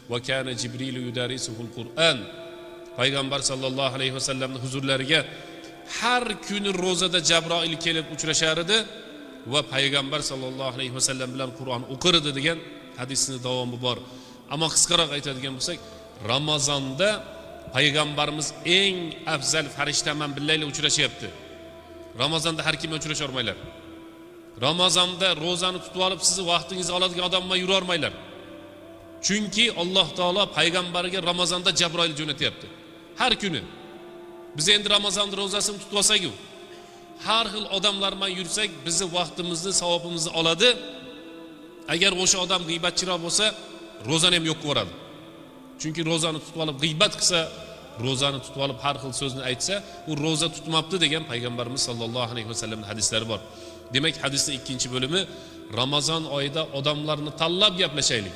Va kana Jibril yudarisuhul Qur'an. Payg'ambar sallallohu alayhi vasallamning huzurlariga har kuni ro'zada Jabroil kelib uchrashar edi va payg'ambar sallallohu alayhi vasallam bilan Qur'on o'qir edi degan hadisning davomi bor. Ammo qisqaroq aytadigan bo'lsak, Ramazonda payg'ambarimiz eng afzal farishtaman bilan uchrashyapti. Ramazonda har kim bilan uchrasha olmaylar. Ramazonda ro'zani tutib olib sizni vaqtingizni oladigan odam bilan yura olmaylar. Chunki Alloh taolo payg'ambariga Ramazonda Jabroil jo'natyapti. Har kuni. Biz endi Ramazon ro'zasini tutib olsak-ku, har xil odamlar bilan yursak, bizni vaqtimizni, savobimizni oladi. Agar o'sha odam g'iybatchiroq bo'lsa, ro'zani ham yo'q qilib yuboradi. Chunki ro'zani tutib olib g'iybat qilsa, ro'zani tutib olib har xil so'zni aytsa, u ro'za tutmabdi degan payg'ambarimiz sallallohu alayhi vasallamning hadislari bor. Demak, hadisning ikkinchi bo'limi Ramazon oyida odamlarni tanlab gaplashaylik.